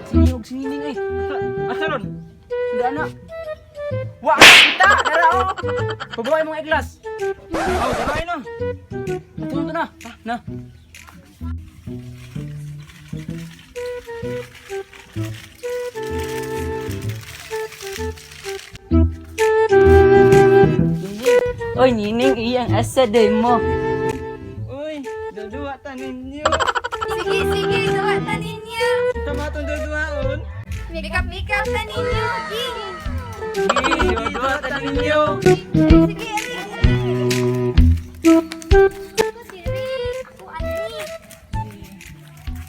Siniyog sinining ay. Asa ron? Hindi ana. Wa ka kita, dara oh. Pabuhay mong iglas. Oh, dara na. Ato na. Ah, na. Oy, Nining, iyang asa day mo. Uy, duduwa ta ninyo. Sige, sige, duwa ta ninyo. Tama tong duduwaon. Makeup, makeup ta ninyo. Sige. Sige, duduwa ta ninyo. Sige, ali, ali. Ako si Rick, ako ani.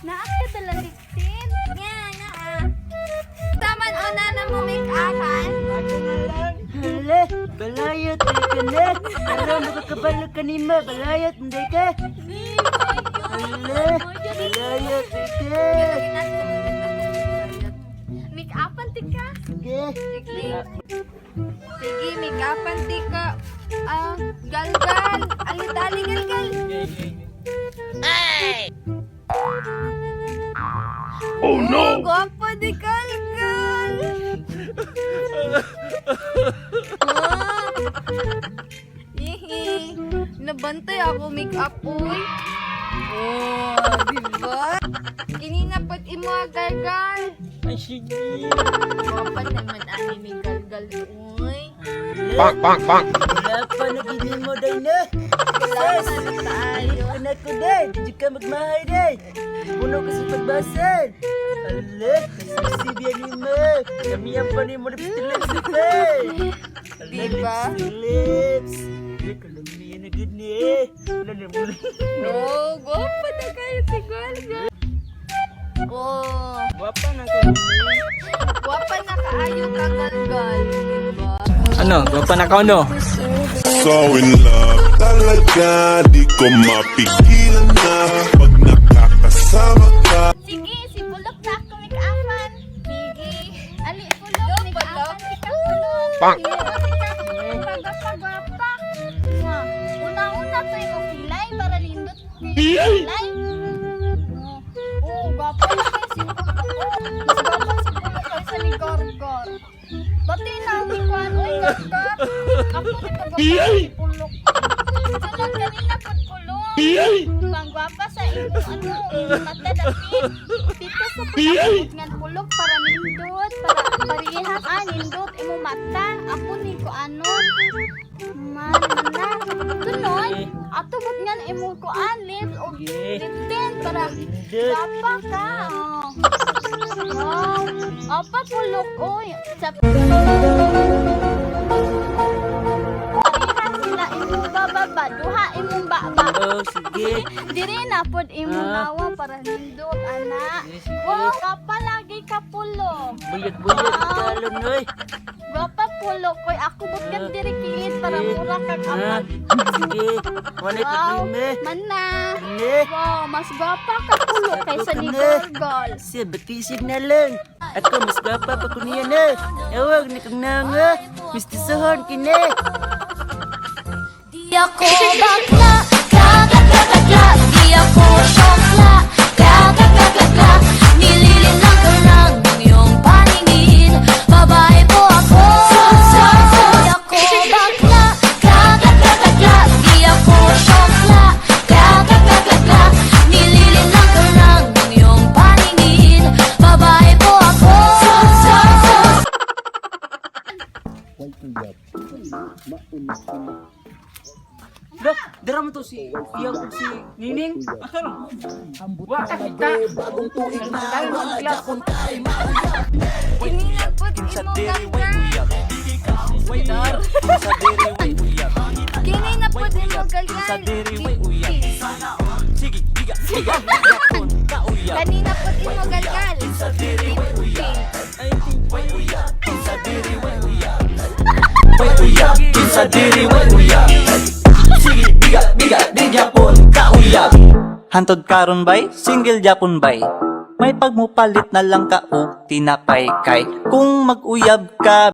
Naa ka dala liptin? Nga, naa. Taman o na na mo make-upan. Ako na lang. Hala, balayot day ka na. Hala, makakabalo ka ni ma. Balayot, hindi ka. Hala, balayot day ka. Make-upan tika. Sige. Sige. Sige, make-upan tika. Ah, galgal. Ali-tali galgal. Sige, sige. Oh no! Guwapo di galgal. Ah. Hihi. Nabantay ako make-up, uy. Oh, di ba? Kininapat imo ah, galgal. Ay, sige. Guwapa naman ani may galgal, uy. Bonk, bonk, bonk. Wala pa na gini mo day na. Wala na tayo. Anak ko day, di ka magmahay day. Puno ka sa pagbasan. Hala, kasisi ni ma. Kami ang pa ni mo lips to lips day. Hala, Diba? lips to lips. Ay, kalamian na gud ni eh. Wala na mo. Oh, guwapa na kayo si Galgal. Oh, Guwapa na ko. guwapa na kaayo ka, Galgal. Diba? Ano, guwapa na ka no? So in love talaga, di ko mapigilan na pag nakakasama ka. Sige, si Bulok na ako make-upan. Sige. Ali, Bulok, make-upan. Ikaw, Bulok. Pak. Pagpagwapa. Nga, una-una to yung kilay para lindot. Kilay. Oh, gwapa na kayo si Bulok. Mas gwapa si Bulok kaysa ni Gorgor. Pati na ni Kwan, oy, Gorgor. Ako ni pagwapa si Bulok. Sunod kanina pud Bulok. Panggwapa sa imong ano, imong mata dapit. Pito sa pagkakabot nga pulok para nindot, para parehas ah, nindot imong mata. Ako ni ko ano. Man na. Tunoy, ato bot nga imong kuan lips o lip tint para gwapa ka. Oh. Wow. Apa pulok oy. Sa Parehas sila imong bababa, duha imong baba. Oh, sige. Diri na pod imong Ah. nawa para nindot ana. Sige, sige. Wow, gwapa lagi ka pulok. Buyot-buyot kalon oy. Gwapa pulok koy ako but kan diri kilid para mura kag Ah, amag. sige. Wala Wow, problema. mana. Ne. Wow, mas gwapa ka pulok kaysa ni Ako ka na. Gorgol. Siya, batisig na lang. Ako, mas gwapa pa ko niya na. Awag, nakang nga. Mr. Sohon, kine. Di ako bakla, kla kla kla kla kla. Di ako syokla, kla kla kla kla kla. Nililinlang ka lang ng iyong paningin. Babae po ako. Di ako bakla, kla kla kla kla kla. Di ako syokla, kla kla kla kla kla. Nililinlang ka lang ng iyong paningin. Babae po ako. Dok, dira mo to si Iyang ug si Nining. Asa ron? Wa ka kita. Tayo sa class. Kinina pod imo galgal. Kinina pod imo galgal. Kanina pod imo galgal. Kinsa diri way uyab. Sige, biga, biga, di Japon, kauyab. Hantod karon bay, single Japon bay. May pagmupalit na lang ka og tinapay kay kung mag-uyab ka.